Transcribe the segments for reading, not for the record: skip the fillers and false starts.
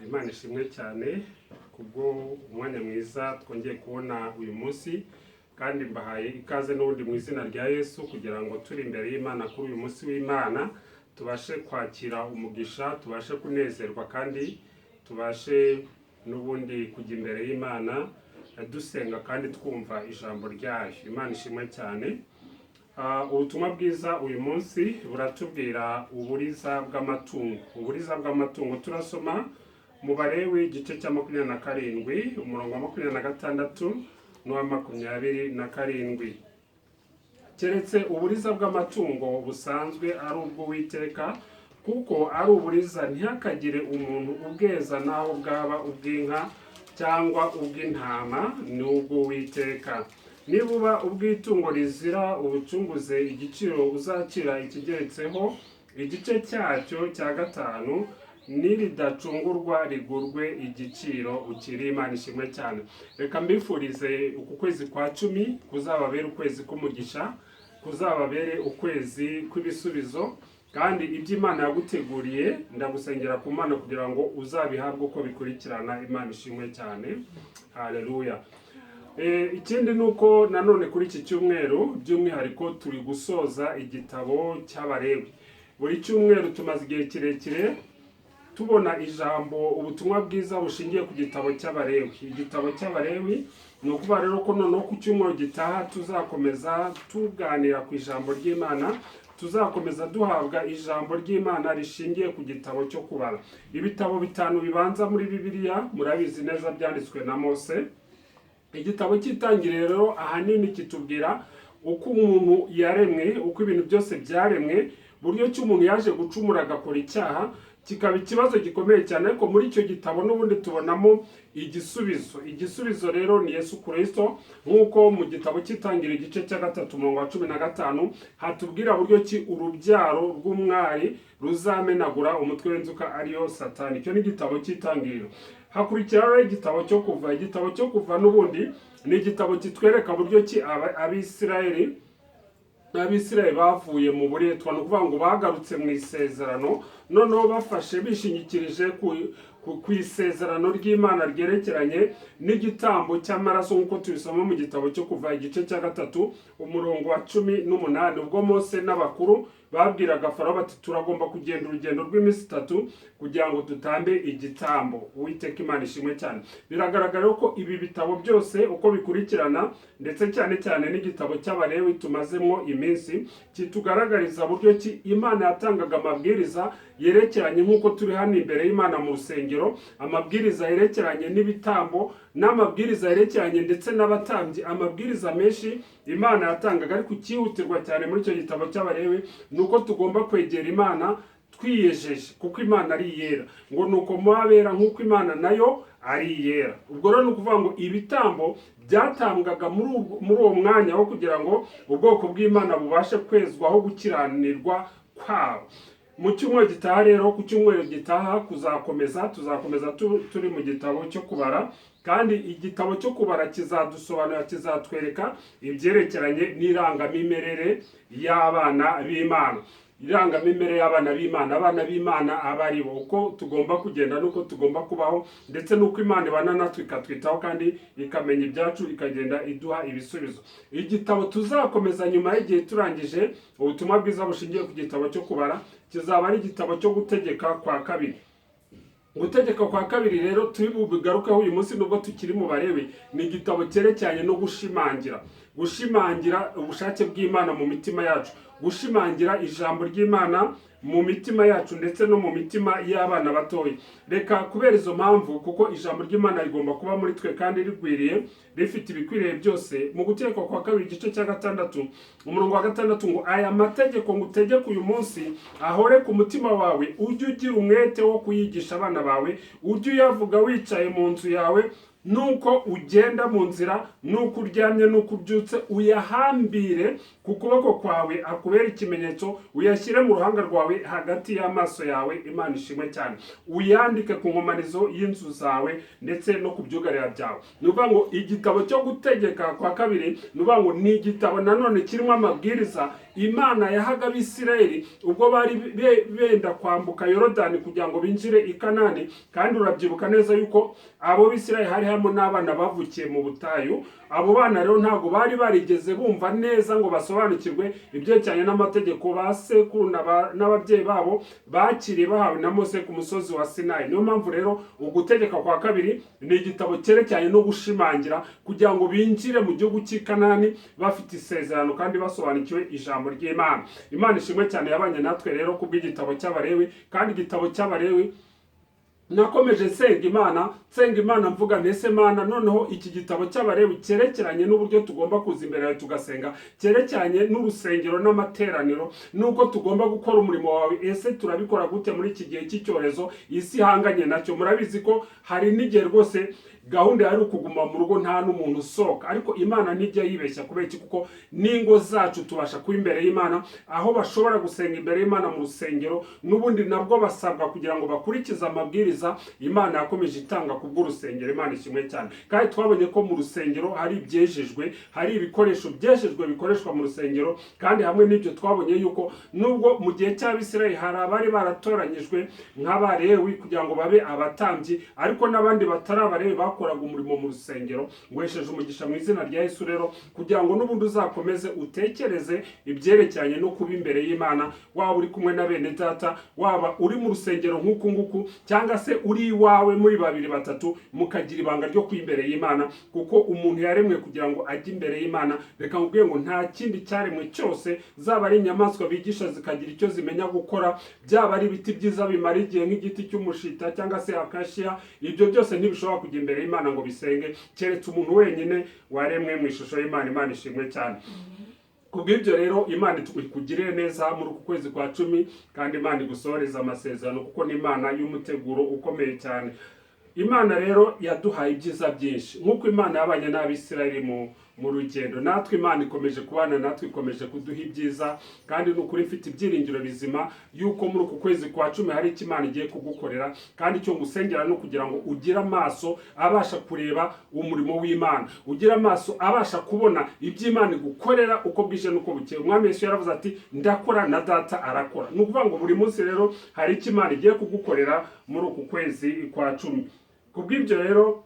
Imana ishimwe cyane kubwo umwanya mwiza twongeye kubona uyu munsi, kandi mbahaye ikaze n'ubundi mu izina rya Yesu kugira ngo turi imbere y'Imana kuri uyu munsi w'Imana tubashe kwakira umugisha, tubashe kunezerwa, kandi tubashe n'ubundi kujya imbere y'Imana dusenga kandi twumva ijambo ryayo. Imana ishimwe cyane. Ubutumwa bwiza uyu munsi buratubwira uburiza bw'amatungo. Uburiza bw'amatungo turasoma mu Balewi igice cya 27, umurongo wa 26 n'uwa 27. Keretse uburiza bw'amatungo busanzwe ari ubw'Uwiteka, kuko ari uburiza, ntihakagire umuntu ubweza, naho bwaba ubw'inka cyangwa ubw'intama, ni ubw'Uwiteka. Niba uba ubw'itungo rizira ubucunguze igiciro, uzakira ikigeretseho igice cyacyo cya gatanu, niridacungurwa rigurwe igiciro ukiri. Imana ishimwe cyane. Reka mbifurize uku kwezi kwa 10 kuzababere ukwezi k'umugisha, kuzababere ukwezi kw'ibisubizo, kandi ibyo Imana yaguteguriye ndagusengera ku Mana kugira ngo uzabihabwe uko bikurikirana. Imana ishimwe cyane, haleluya. Ikindi ni uko nanone kuri iki cyumweru by'umwihariko turi gusoza igitabo cy'Abalewi. Buri cyumweru tumaze igihe kirekire tubona ijambo, ubutumwa bwiza bushingiye ku gitabo cy'Abalewi. Igitabo cy'Abalewi ni ukuvuga rero ko noneho ku cyumweru gitaha tuzakomeza tuganira ku ijambo ry'Imana, tuzakomeza duhabwa ijambo ry'Imana rishingiye ku gitabo cyo Kubara. Ibitabo bitanu bibanza muri Bibiliya, murabizi neza, byanditswe na Mose. Igitabo cy'Itangiriro rero ahanini kitubwira uko umuntu yaremwe, uko ibintu byose byaremwe, buryo ki umuntu yaje gucumura agakora icyaha, kikaba ikibazo gikomeye cyane. Ariko muri icyo gitabo n'ubundi tubonamo igisubizo. Igisubizo rero ni Yesu Kirisito, nk'uko mu gitabo cy'Itangiriro igice cya 3, umurongo wa 15 hatubwira buryo ki urubyaro rw'umwari ruzamenagura umutwe w'inzoka, ariyo Satani. Icyo ni igitabo cy'Itangiriro. Hakurikiraho rero igitabo cyo Kuva. Igitabo cyo Kuva n'ubundi ni igitabo kitwereka buryo ki Abisirayeli bavuye mu buretwa, ni ukuvuga ngo bagarutse mu isezerano, noneho bafashe bishingikirije ku isezerano ry'Imana ryerekeranye n'igitambo cy'amaraso, nk'uko tubisoma mu gitabo cyo Kuva igice cya 3, umurongo wa 18, ubwo Mose n'abakuru babwiraga Farawo bati: "Turagomba kugenda urugendo rw'iminsi 3 kugira ngo dutambe igitambo." Uwiteka Imana ishimwe cyane. Biragaragara ko ibi bitabo byose uko bikurikirana, ndetse cyane cyane n'igitabo cy'Abalewi tumazemo iminsi, kitugaragariza buryo ki Imana yatangaga amabwiriza yerekeranye, nk'uko turi hano imbere y'Imana mu rusengero, amabwiriza yerekeranye n'ibitambo n'amabwiriza yerekeranye ndetse n'abatambyi, amabwiriza menshi Imana yatangaga. Ariko icyihutirwa cyane muri icyo gitabo cy'Abalewi ni uko tugomba kwegera Imana twiyejeje, kuko Imana ari iyera, ngo ni uko muhabera nk'uko Imana nayo ari iyera. Ubwo rero ni ukuvuga ngo ibitambo byatambwaga muri uwo mwanya wo kugira ngo ubwoko bw'Imana bubashe kwezwaho gukiranirwa kwabo. Mu cyumweru gitaha rero, ku cyumweru gitaha kuzakomeza, tuzakomeza turi mu gitabo cyo Kubara, kandi igitabo cyo Kubara kizadusobanurira, kizatwereka ibyerekeranye n'irangamimerere y'abana b'Imana. Irangamimerere y'abana b'Imana, abana b'Imana aba ari bo, uko tugomba kugenda n'uko tugomba kubaho, ndetse n'uko Imana ibana natwe ikatwitaho kandi ikamenya ibyacu, ikagenda iduha ibisubizo. Igitabo tuzakomeza nyuma y'igihe turangije ubutumwa bwiza bushingiye ku gitabo cyo Kubara kizaba ari igitabo cyo Gutegeka kwa Kabiri. Gutegeka kwa Kabiri rero turi bubigarukeho uyu munsi nubwo tukiri mu Balewi. Ni igitabo cyerekeranye no gushimangira ubushake bw'Imana mu mitima yacu, gushimangira ijambo ry'Imana mu mitima yacu ndetse no mu mitima y'abana batoya. Reka kubera izo mpamvu, kuko ijambo ry'Imana rigomba kuba muri twe kandi rigwiriye, rifite ibikwiriye byose. Mu Gutegeka kwa Kabiri igice cya 6, umurongo wa 6, ngo: "Aya mategeko ngutegeka uyu munsi ahore ku mutima wawe, ujye ugira umwete wo kuyigisha abana bawe, ujye uyavuga wicaye mu nzu yawe, nuko ugenda mu nzira, nuko uryamye, nuko ubyutse, uyahambire ku Ku kuboko kwawe akubere ikimenyetso, uyashyire mu ruhanga rwawe hagati y'amaso yawe. Imana ishimwe cyane. Uyandike ku nkomanizo y'inzu zawe ndetse no ku byugarira byawe. Ni ukuvuga ngo igitabo cyo Gutegeka kwa Kabiri, ni ukuvuga ngo ni igitabo nanone kirimo amabwiriza Imana yahaga Abisirayeli ubwo bari benda kwambuka Yorodani kugira ngo binjire i Kanani. Kandi urabyibuka neza yuko abo Bisirayeli hari harimo n'abana bavukiye mu butayu. Abo bana rero ntabwo bari barigeze bumva neza ngo basobanukirwe ibyerekeranye n'amategeko ba sekuru n'ababyeyi babo bakiriye bahawe na Mose ku musozi wa Sinayi. Niyo mpamvu rero Ugutegeka kwa Kabiri ni igitabo cyerekeranye no gushimangira kugira ngo binjire mu gihugu cy'i Kanani bafite isezerano kandi basobanukiwe ijambo ry'Imana. Imana ishimwe cyane yabanye natwe rero kubw'igitabo cy'Abalewi. Kandi igitabo cy'Abalewi, nakomeje nsenga Imana, nsenga Imana, mvuga nti: "Ese Mana, noneho iki gitabo cy'Abalewi cyerekeranye n'uburyo tugomba kuza imbere yawe tugasenga, cyerekeranye n'urusengero n'amateraniro, n'uko tugomba gukora umurimo wawe, ese turabikora gute muri iki gihe cy'icyorezo isi ihanganye nacyo?" Murabizi ko hari n'igihe rwose gahunda yari ukuguma mu rugo, nta n'umuntu usohoka. Ariko Imana ntijya yibeshya. Kubera iki? Kuko n'ingo zacu tubasha kuba imbere y'Imana. Aho bashobora gusenga imbere y'Imana mu rusengero, n'ubundi nabwo basabwa kugira ngo bakurikize amabwiriza Imana yakomeje itanga ku bw'urusengero. Imana ishimwe cyane. Kandi twabonye ko mu rusengero hari ibyejejwe, hari ibikoresho byejejwe bikoreshwa mu rusengero. Kandi hamwe n'ibyo, twabonye yuko nubwo mu gihe cy'Abisirayeli hari abari baratoranyijwe nk'Abalewi kugira ngo babe abatambyi, ariko n'abandi batari Abalewi bakoraga umurimo mu rusengero. Nguhesheje umugisha mu izina rya Yesu rero, kugira ngo n'ubundi uzakomeze utekereze ibyerekeranye no kuba imbere y'Imana, waba uri kumwe na bene data, waba uri mu rusengero nk'uku nguku, cyangwa se uri iwawe muri babiri batatu, mukagira ibanga ryo kuba imbere y'Imana, kuko umuntu yaremwe kugira ngo ajye imbere y'Imana. Reka nkubwire ngo nta kindi cyaremwe cyose, zaba ari inyamaswa bigisha zikagira icyo zimenya gukora, byaba ari ibiti byiza bimara igihe nk'igiti cy'umushita cyangwa se akashiya, ibyo byose ntibishobora kujya imbere y'Imana ngo bisenge, keretse umuntu wenyine waremwe mu ishusho y'Imana. Imana ishimwe cyane. Kubw'ibyo rero, Imana ikugirire neza muri uku kwezi kwa 10, kandi Imana igusohoreze amasezerano, kuko ni Imana y'umuteguro ukomeye cyane. Imana rero yaduhaye ibyiza byinshi. Nk'uko Imana yabanye n'Abisirayeli mu rugendo, natwe Imana ikomeje kubana natwe, ikomeje kuduha ibyiza. Kandi ni ukuri mfite ibyiringiro bizima yuko muri uku kwezi kwa 10 hari icyo Imana igiye kugukorera. Kandi icyo ngusengera ni ukugira ngo ugire amaso abasha kureba umurimo w'Imana, ugire amaso abasha kubona ibyo Imana igukorera uko bwije n'uko bukeye. Umwami Yesu yaravuze ati: "Ndakora na Data arakora." Ni ukuvuga ngo buri munsi rero hari icyo Imana igiye kugukorera muri uku kwezi kwa 10. Kubw'ibyo rero,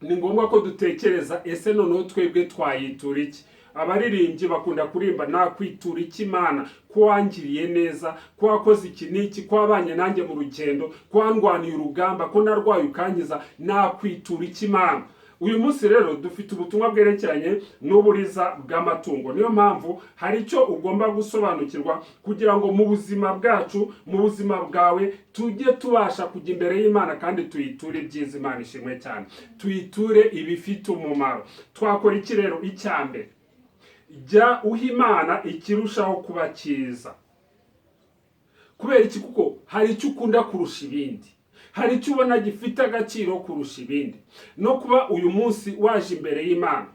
ni ngombwa ko dutekereza: ese noneho twebwe twayitura iki? Abaririmbyi bakunda kuririmba: "Nakwitura iki Imana, ko wangiriye neza, ko wakoze iki n'iki, ko wabanye nanjye mu rugendo, ko wandwaniye urugamba, ko narwaye ukankiza, nakwitura iki Imana?" Uyu munsi rero dufite ubutumwa bwerekeranye n'uburiza bw'amatungo. Niyo mpamvu hari icyo ugomba gusobanukirwa kugira ngo mu buzima bwacu, mu buzima bwawe, tujye tubasha kujya imbere y'Imana kandi tuyiture ibyiza. Imana ishimwe cyane. Tuyiture ibifite umumaro. Twakora iki rero? Icya mbere, jya uha Imana ikirushaho kuba cyiza. Kubera iki? Kuko hari icyo ukunda kurusha ibindi, hari icyo ubona gifite agaciro kurusha ibindi. No kuba uyu munsi waje imbere y'Imana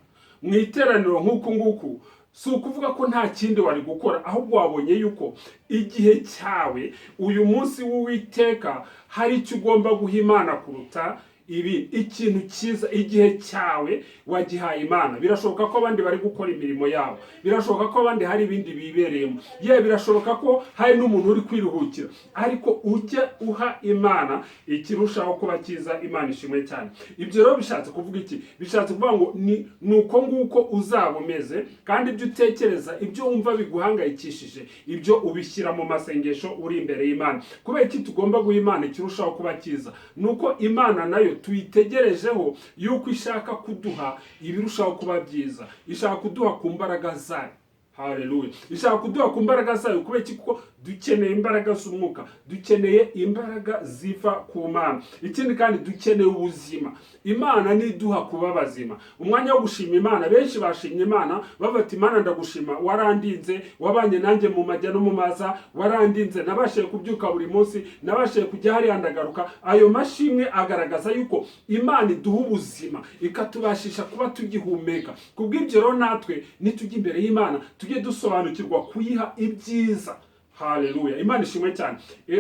mu iteraniro nk'uku nguku, si ukuvuga ko nta kindi wari gukora, ahubwo wabonye yuko igihe cyawe, uyu munsi w'Uwiteka, hari icyo ugomba guha Imana kuruta ibi. Ikintu cyiza, igihe cyawe wagihaye Imana. Birashoboka ko abandi bari gukora imirimo yabo, birashoboka ko abandi hari ibindi bibereyemo, yewe birashoboka ko hari n'umuntu uri kwiruhukira, ariko ujye uha Imana ikirushaho kuba cyiza. Imana ishimwe cyane. Ibyo rero bishatse kuvuga iki? Bishatse kuvuga ngo ni uko nguko uzaba umeze, kandi ibyo utekereza, ibyo wumva biguhangayikishije, ibyo ubishyira mu masengesho uri imbere y'Imana. Kubera iki tugomba guha Imana ikirushaho kuba cyiza? Ni uko Imana nayo tuyitegerejeho yuko ishaka kuduha ibirushaho kuba byiza, ishaka kuduha ku mbaraga zayo. Haleluya! Ishaka kuduha ku mbaraga zayo. Kubera iki? Kuko Dukeneye imbaraga z'umwuka, dukeneye imbaraga ziva ku Mana. Ikindi kandi, dukeneye ubuzima. Imana niduha kuba bazima. Umwanya wo gushima Imana, benshi bashimye Imana bavuga ati: "Imana, ndagushima, warandinze, wabanye nanjye mu majya no mu maza, warandinze, nabashije kubyuka buri munsi, nabashije kujya hariya ndagaruka." Ayo mashimwe agaragaza yuko Imana iduha ubuzima, ikatubashisha kuba tugihumeka. Kubw'ibyo rero, natwe nitujya imbere y'Imana, tujye dusobanukirwa kuyiha ibyiza. Haleluya, Imana ishimwe cyane.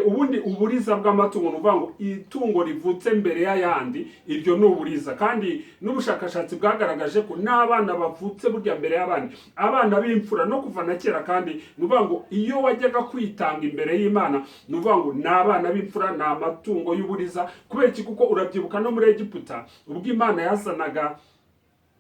Ubundi uburiza bw'amatungo ni ukuvuga ngo itungo rivutse mbere y'ayandi, iryo ni uburiza. Kandi n'ubushakashatsi bwagaragaje ko n'abana bavutse burya mbere y'abandi, abana b'imfura, no kuva na kera. Kandi ni ukuvuga ngo iyo wajyaga kwitanga imbere y'Imana, ni ukuvuga ngo ni abana b'imfura, ni amatungo y'uburiza. Kubera iki? Kuko urabyibuka no muri Egiputa, ubwo Imana yazanaga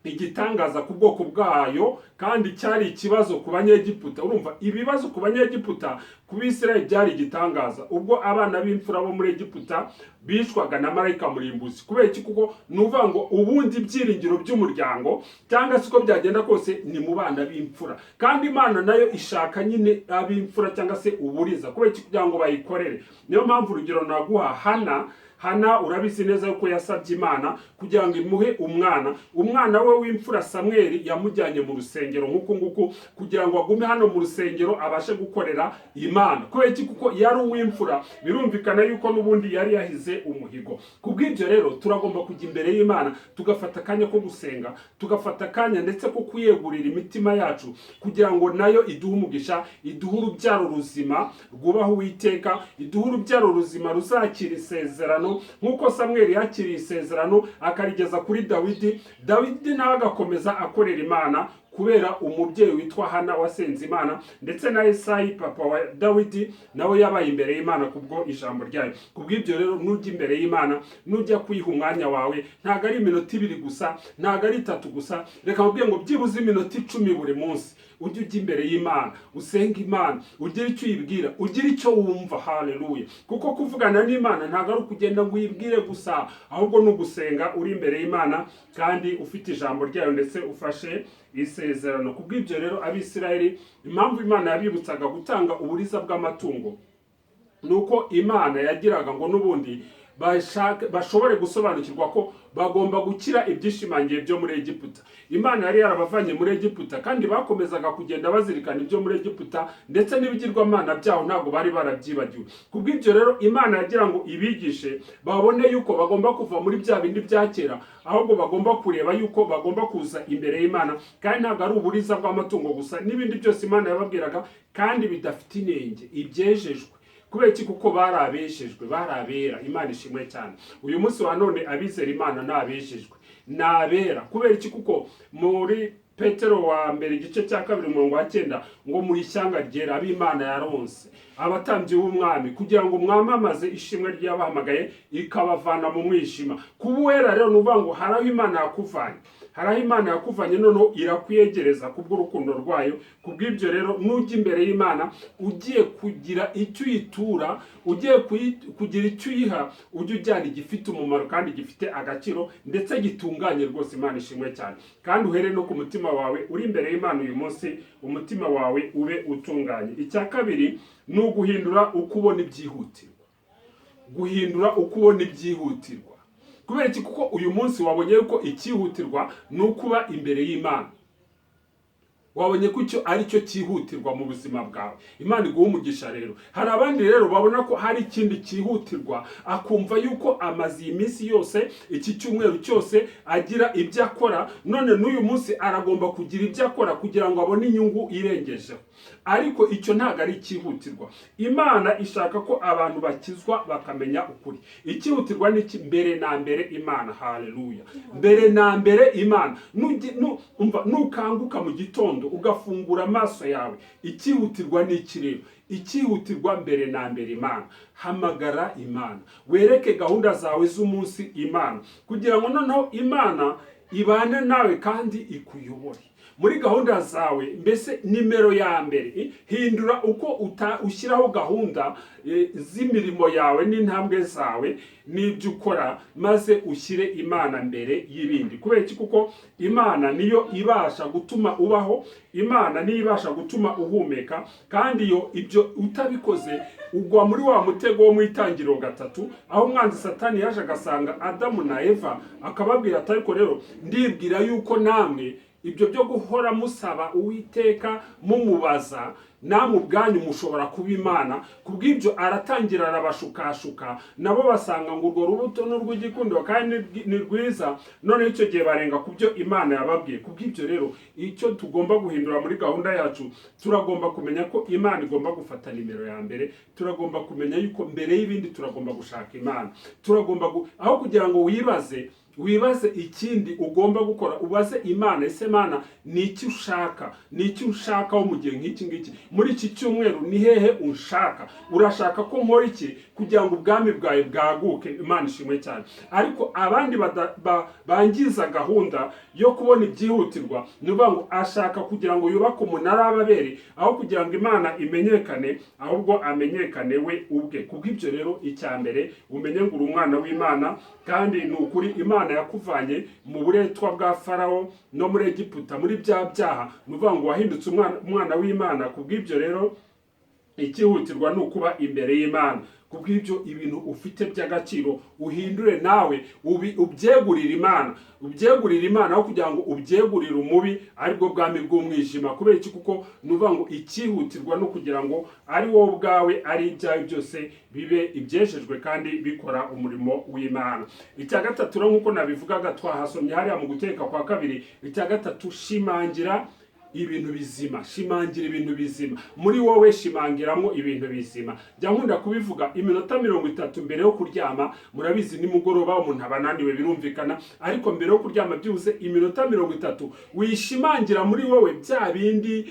igitangaza ku bwoko bwayo, kandi cyari ikibazo ku Banyegiputa. Urumva, ibibazo ku Banyegiputa, ku Bisirayeli byari igitangaza, ubwo abana b'imfura bo muri Egiputa bicwaga na marayika murimbuzi. Kubera iki? Kuko ni ukuvuga ngo ubundi ibyiringiro by'umuryango, cyangwa se uko byagenda kose, ni mu bana b'imfura. Kandi Imana nayo ishaka nyine ab'imfura cyangwa se uburiza. Kubera iki? Kugira ngo bayikorere. Niyo mpamvu, urugero naguha Hana. Hana, urabizi neza yuko yasabye Imana kugira ngo imuhe umwana. Umwana we w'imfura Samweli yamujyanye mu rusengero nk'uku nguku, kugira ngo agume hano mu rusengero abashe gukorera Imana. Kubera iki? Kuko yari uw'imfura, birumvikana yuko n'ubundi yari yahize umuhigo. Kubw'ibyo rero, turagomba kujya imbere y'Imana, tugafata akanya ko gusenga, tugafata akanya ndetse ko kuyegurira imitima yacu, kugira ngo nayo iduhe umugisha, iduhe urubyaro ruzima rwubaha Uwiteka, iduhe urubyaro ruzima ruzakira isezerano, nk'uko Samweli yakiriye isezerano akarigeza kuri Dawidi, Dawidi nawe agakomeza akorera Imana kubera umubyeyi witwa Hana wasenze Imana. Ndetse na Esayi, papa wa Dawidi, nawe yabaye imbere y'Imana kubwo ijambo ryayo. Kubw'ibyo rero, nujya imbere y'Imana, nujya kuyiha umwanya wawe, ntabwo ari iminota 2 gusa, ntabwo ari 3 gusa. Reka mubwiye ngo byibuze iminota 10 buri munsi ujye ujya imbere y'Imana, usenga Imana, ugire icyo uyibwira, ugire icyo wumva. Haleluya! Kuko kuvugana n'Imana ntabwo ari ukugenda ngo uyibwire gusa, ahubwo ni ugusenga uri imbere y'Imana kandi ufite ijambo ryayo, ndetse ufashe isezerano. Kubw'ibyo rero, Abisirayeli, impamvu Imana yabibutsaga gutanga uburiza bw'amatungo ni uko Imana yagiraga ngo n'ubundi bashobore gusobanukirwa ko bagomba gukira ibyishimangiye byo muri Egiputa. Imana yari yarabavanye muri Egiputa, kandi bakomezaga kugenda bazirikana ibyo muri Egiputa, ndetse n'ibigirwamana byaho ntabwo bari barabyibagiwe. Kubw'ibyo rero, Imana yagira ngo ibigishe babone yuko bagomba kuva muri bya bindi bya kera, ahubwo bagomba kureba yuko bagomba kuza imbere y'Imana. Kandi ntabwo ari uburiza bw'amatungo gusa, n'ibindi byose Imana yababwiraga, kandi bidafite inenge, ibyejejwe. Kubera iki? Kuko bari abejejwe, bari abera. Imana ishimwe cyane. Uyu munsi wa none, abizera Imana ni abejejwe, ni abera. Kubera iki? Kuko muri Petero wa mbere, igice cya 2, umurongo wa 9, ngo: "Muri ishyanga ryera, ab'Imana yaronse, abatambyi b'umwami, kugira ngo mwamamaze ishimwe ry'abahamagaye ikabavana mu mwijima." Kuba uwera rero ni ukuvuga ngo hari aho Imana yakuvanye, hari aho Imana yakuvanye, noneho irakwiyegereza kubw'urukundo rwayo. Kubw'ibyo rero, nujya imbere y'Imana ugiye kugira icyo uyitura, ugiye kugira icyo uyiha, ujye ujyana igifite umumaro kandi gifite agaciro, ndetse gitunganye rwose. Imana ishimwe cyane. Kandi uhere no ku mutima wawe. Uri imbere y'Imana uyu munsi, umutima wawe ube utunganye. Icya kabiri ni uguhindura uko ubona ibyihutirwa. Guhindura uko ubona ibyihutirwa. Kubera iki? Kuko uyu munsi wabonye yuko icyihutirwa ni ukuba imbere y'Imana. Wabonye ko icyo ari cyo cyihutirwa mu buzima bwawe. Imana iguha umugisha. Rero hari abandi rero babona ko hari ikindi cyihutirwa, akumva yuko amaze iyi minsi yose, iki cyumweru cyose, agira ibyo akora, none n'uyu munsi aragomba kugira ibyo akora kugira ngo abone inyungu irengejeho. Ariko icyo ntabwo ari icyihutirwa. Imana ishaka ko abantu bakizwa, bakamenya ukuri. Icyihutirwa ni iki? Mbere na mbere Imana. Haleluya! Mbere na mbere Imana. Umva, nukanguka mu gitondo ugafungura amaso yawe, icyihutirwa ni iki rero? Icyihutirwa mbere na mbere Imana. Hamagara Imana, wereke gahunda zawe z'umunsi Imana, kugira ngo noneho Imana ibane nawe kandi ikuyobore. Muri gahunda zawe, mbese nimero ya mbere, hindura uko ushyiraho gahunda z'imirimo yawe n'intambwe zawe n'ibyo ukora, maze ushyire Imana mbere y'ibindi. Kubera iki? Kuko Imana niyo ibasha gutuma ubaho, Imana niyo ibasha gutuma uhumeka, kandi iyo ibyo utabikoze ugwa muri wa mutego wo mu Itangiriro 3, aho umwanzi Satani yaje agasanga Adamu na Eva, akababwira ati: "Ariko rero ndibwira yuko namwe ibyo byo guhora musaba Uwiteka mumubaza, namwe ubwanyu mushobora kuba imana." Kubw'ibyo aratangira arabashukashuka, nabo basanga ngo urwo rubuto ni urw'igikundiro kandi ni rwiza. Noneho icyo gihe barenga ku byo Imana yababwiye. Kubw'ibyo rero, icyo tugomba guhindura muri gahunda yacu, turagomba kumenya ko Imana igomba gufata nimero ya mbere. Turagomba kumenya yuko mbere y'ibindi turagomba gushaka Imana. Turagomba aho kugira ngo wibaze ikindi ugomba gukora, ubaze Imana: "Ese Mana, ni iki ushaka? Ni iki ushakaho mu gihe nk'iki ngiki? Muri iki cyumweru ni hehe unshaka? Urashaka ko nkora iki kugira ngo ubwami bwawe bwaguke?" Imana ishimwe cyane. Ariko abandi bangiza gahunda yo kubona ibyihutirwa, ni ukuvuga ngo ashaka kugira ngo yubake umunara w'Ababeli, aho kugira ngo Imana imenyekane, ahubwo amenyekane we ubwe. Kubw'ibyo rero, icya mbere umenye ngo uri umwana w'Imana, kandi ni ukuri Imana yakuvanye mu buretwa bwa Farawo no muri Egiputa, muri bya byaha. Ni ukuvuga ngo wahindutse umwana w'Imana. Kubw'ibyo rero, icyihutirwa ni ukuba imbere y'Imana. Kubw'ibyo, ibintu ufite by'agaciro uhindure nawe ubyegurire Imana, ubyegurire Imana aho kugira ngo ubyegurire umubi, aribwo bwami bw'umwijima. Kubera iki? Kuko ni ukuvuga ngo icyihutirwa ni ukugira ngo ari wowe ubwawe, ari ibyawe byose bibe ibyejejwe kandi bikora umurimo w'Imana. Icya gatatu rero, nk'uko nabivugaga, twahasomye hariya mu Gutegeka kwa Kabiri. Icya gatatu, shimangira ibintu bizima. Shimangira ibintu bizima muri wowe, shimangiramo ibintu bizima. Jya nkunda kubivuga, iminota 30 mbere yo kuryama. Murabizi, nimugoroba umuntu aba ananiwe, birumvikana, ariko mbere yo kuryama byibuze iminota 30 wishimangira muri wowe bya bindi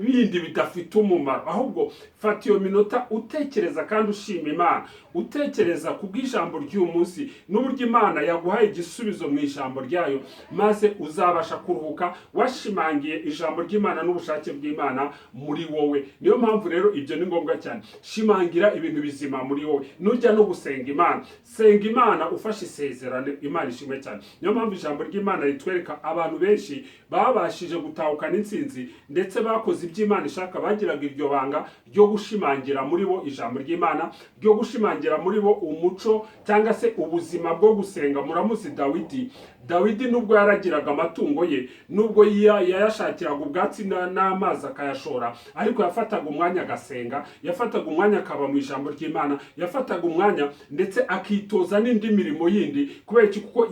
bindi bidafite umumaro. Ahubwo fata iyo minota utekereza kandi ushima Imana, utekereza ku bw'ijambo ry'uyu munsi n'uburyo Imana yaguhaye igisubizo mu ijambo ryayo, maze uzabasha kuruhuka washimangiye ijambo ry'Imana n'ubushake bw'Imana muri wowe. Niyo mpamvu rero ibyo ni ngombwa cyane. Shimangira ibintu bizima muri wowe. Nujya no gusenga Imana, senga Imana ufashe isezerano. Imana ishimwe cyane. Niyo mpamvu ijambo ry'Imana ritwereka abantu benshi babashije gutahukana intsinzi ndetse bakoze ibyo Imana ishaka, bagiraga iryo banga ryo gushimangira muri bo ijambo ry'Imana, ryo gushimangira muri bo umuco cyangwa se ubuzima bwo gusenga. Muramuzi Dawidi. Dawidi nubwo yaragiraga amatungo ye, nubwo yayashakiraga ubwatsi n'amazi akayashora, ariko yafataga umwanya agasenga, yafataga umwanya akaba mu ijambo ry'Imana, yafataga umwanya ndetse akitoza n'indi mirimo yindi. Kubera iki? Kuko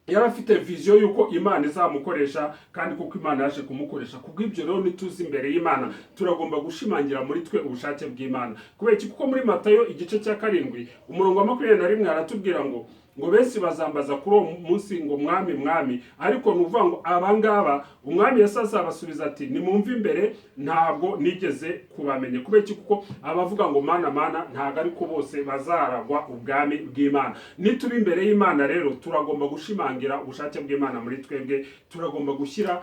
yari afite vision y'uko Imana izamukoresha, kandi kuko Imana yaje kumukoresha. Kubw'ibyo rero, nituza imbere y'Imana, turagomba gushimangira muri twe ubushake bw'Imana. Kubera iki? Kuko muri Matayo igice cya 7 umurongo wa 21 haratubwira ngo benshi bazambaza kuri uwo munsi ngo: 'Mwami, Mwami.' Ariko ni ukuvuga ngo abangaba Umwami Yesu azabasubiza ati: 'Nimumve imbere, ntabwo nigeze kubamenya.' Kubera iki? Kuko abavuga ngo: 'Mana, Mana,' ntabwo ariko bose bazaragwa ubwami bw'Imana. Nituba imbere y'Imana rero, turagomba gushimangira ubushake bw'Imana muri twebwe, turagomba gushyira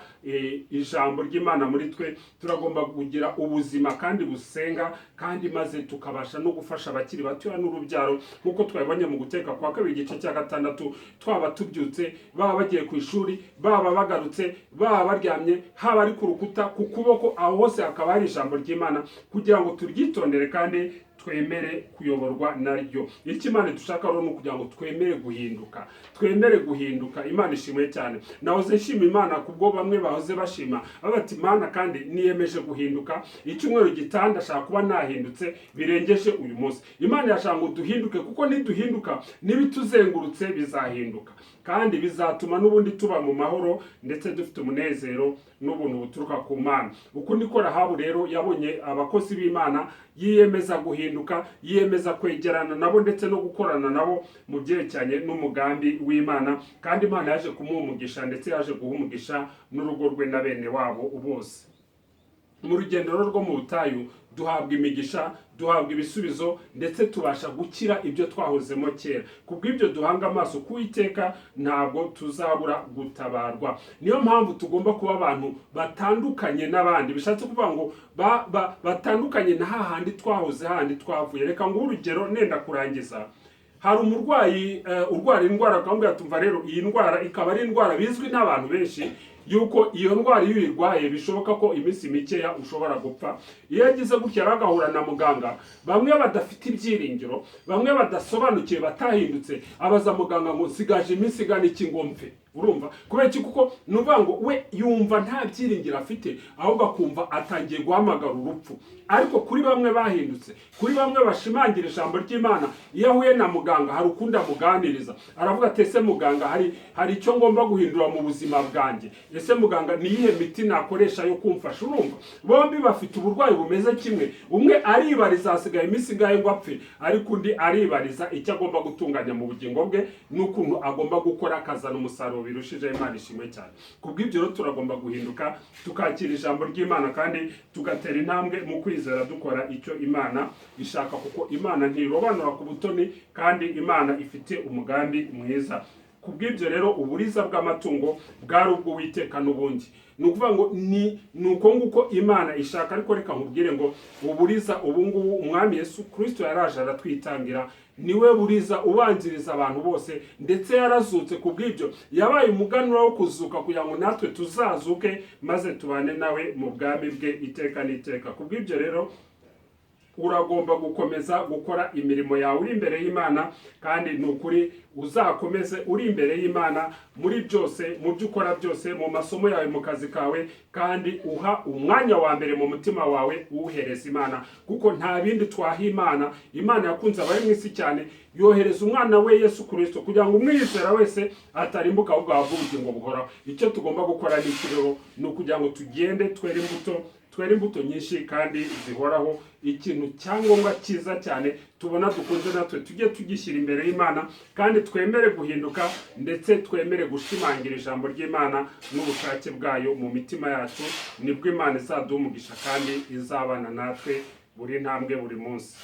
ijambo ry'Imana muri twe, turagomba kugira ubuzima kandi busenga, kandi maze tukabasha no gufasha abakiri batoya n'urubyaro, nk'uko twabibonye mu Gutegeka kwa Kabiri igice cya 6. Twaba tubyutse, baba bagiye ku ishuri, baba bagarutse, baba baryamye, haba ari ku rukuta, ku kuboko, aho hose hakaba hari ijambo ry'Imana, kugira ngo turyitondere kandi twemere kuyoborwa naryo. Icyo Imana dushaka rero ni ukugira ngo twemere guhinduka, twemere guhinduka. Imana ishimwe cyane. Nahoze nshima Imana kubwo bamwe bahoze bashima bati: 'Imana, kandi niyemeje guhinduka. Icyumweru gitaha ndashaka kuba nahindutse birengeje uyu munsi.' Imana irashaka ngo duhinduke, kuko niduhinduka n'ibituzengurutse bizahinduka, kandi bizatuma n'ubundi tuba mu mahoro ndetse dufite umunezero n'ubuntu buturuka ku Mana. Uku niko Rahabu rero yabonye abakozi b'Imana, yiyemeza guhinduka, yiyemeza kwegerana nabo ndetse no gukorana nabo mu byerekeranye n'umugambi w'Imana, kandi Imana yaje kumuha umugisha, ndetse yaje guha umugisha n'urugo rwe na bene wabo bose. Mu rugendo rwo mu butayu duhura n'ibigeragezo byinshi, duhura n'ibibazo byinshi, Duhabwa imigisha, duhabwa ibisubizo, ndetse tubasha gukira ibyo twahozemo kera. Kubw'ibyo duhanga amaso ku Uwiteka, ntabwo tuzabura gutabarwa. Niyo mpamvu tugomba kuba abantu batandukanye n'abandi, bishatse kuvuga ngo batandukanye na hahandi twahoze, hahandi twavuye. Reka nguhe urugero nenda kurangiza. Hari umurwayi urwara indwara, akamubwira tumva rero, iyi ndwara ikaba ari indwara bizwi n'abantu benshi yuko iyo ndwara iyo uyirwaye bishoboka ko iminsi mikeya ushobora gupfa. Iyo agize gutya rero agahura na muganga, bamwe badafite ibyiringiro, bamwe badasobanukiwe, batahindutse, abaza muganga ngo: "Nsigaje iminsi ingana iki ngo mpfe?" Urumva kubera iki? Kuko ni ukuvuga ngo we yumva nta byiringiro afite, ahubwo akumva atangiye guhamagara urupfu. Ariko kuri bamwe bahindutse, kuri bamwe bashimangira ijambo ry'Imana, iyo ahuye na muganga hari ukundi amuganiriza. Aravuga ati: "Ese muganga, hari icyo ngomba guhindura mu buzima bwanjye? Ese muganga, ni iyihe miti nakoresha yo kumfasha?" Urumva bombi bafite uburwayi bumeze kimwe. Umwe aribariza hasigaye iminsi ingahe ngo apfe, ariko undi aribariza icyo agomba gutunganya mu bugingo bwe n'ukuntu agomba gukora akazana umusaruro birushijeho. Imana ishimwe cyane. Kubw'ibyo rero turagomba guhinduka, tukakira ijambo ry'Imana, kandi tugatera intambwe mu kwizera, dukora icyo Imana ishaka, kuko Imana ntirobanura ku butoni, kandi Imana ifite umugambi mwiza. Kubw'ibyo rero uburiza bw'amatungo bwari ubw'Uwiteka n'ubundi. Ni ukuvuga ngo ni uko nguko Imana ishaka. Ariko reka nkubwire ngo uburiza ubu ngubu, Umwami Yesu Kirisito yaraje aratwitangira, niwe buriza ubanziriza abantu bose, ndetse yarazutse. Ku bw'ibyo yabaye umuganura wo kuzuka kugira ngo natwe tuzazuke maze tubane nawe mu bwami bwe iteka n'iteka. Ku bw'ibyo rero uragomba gukomeza gukora imirimo yawe uri imbere y'Imana, kandi ni ukuri uzakomeze uri imbere y'Imana muri byose, mu byo ukora byose, mu masomo yawe, mu kazi kawe, kandi uha umwanya wa mbere mu mutima wawe uwuhereza Imana, kuko nta bindi twaha Imana. Imana yakunze abari mu isi cyane, yohereza umwana we Yesu Kirisito kugira ngo umwizera wese atarimbuka, ahubwo ahabwe ubugingo buhoraho. Icyo tugomba gukora ni iki rero? Ni ukugira ngo tugende twere imbuto, twere imbuto nyinshi kandi zihoraho. Ikintu cyangombwa cyiza cyane tubona dukunze, natwe tujye tugishyira imbere y'Imana, kandi twemere guhinduka, ndetse twemere gushimangira ijambo ry'Imana n'ubushake bwayo mu mitima yacu. Nibwo Imana izaduha umugisha kandi izabana natwe buri ntambwe, buri munsi.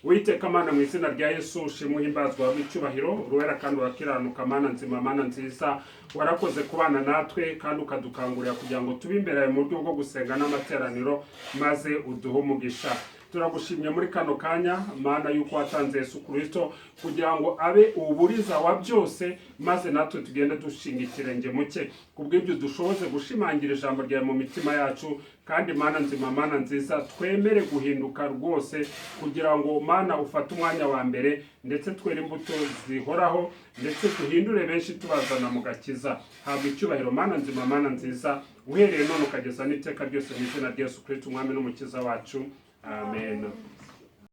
Witeka Mana, mu izina rya Yesu, ushimwe, uhimbazwa icyubahiro, uruwera kandi urakiranuka. Mana nzima, Mana nziza, warakoze kubana natwe kandi ukadukangurira kugira ngo tube imbere yawe mu buryo bwo gusenga n'amateraniro, maze uduhe umugisha. Turagushimye muri kano kanya, Mana, yuko watanze Yesu Kirisito kugira ngo abe uburiza wa byose, maze natwe tugende dushinga ikirenge mu cye. Kubw'ibyo dushoboze gushimangira ijambo ryawe mu mitima yacu, kandi Mana nzima, Mana nziza, twemere guhinduka rwose kugira ngo, Mana, ufate umwanya wa mbere, ndetse twere imbuto zihoraho, ndetse duhindure benshi tubazana mu gakiza. Habwa icyubahiro, Mana nzima, Mana nziza, uhereye none ukageza n'iteka ryose, mu izina rya Yesu Kirisito, Umwami n'Umukiza wacu, amen.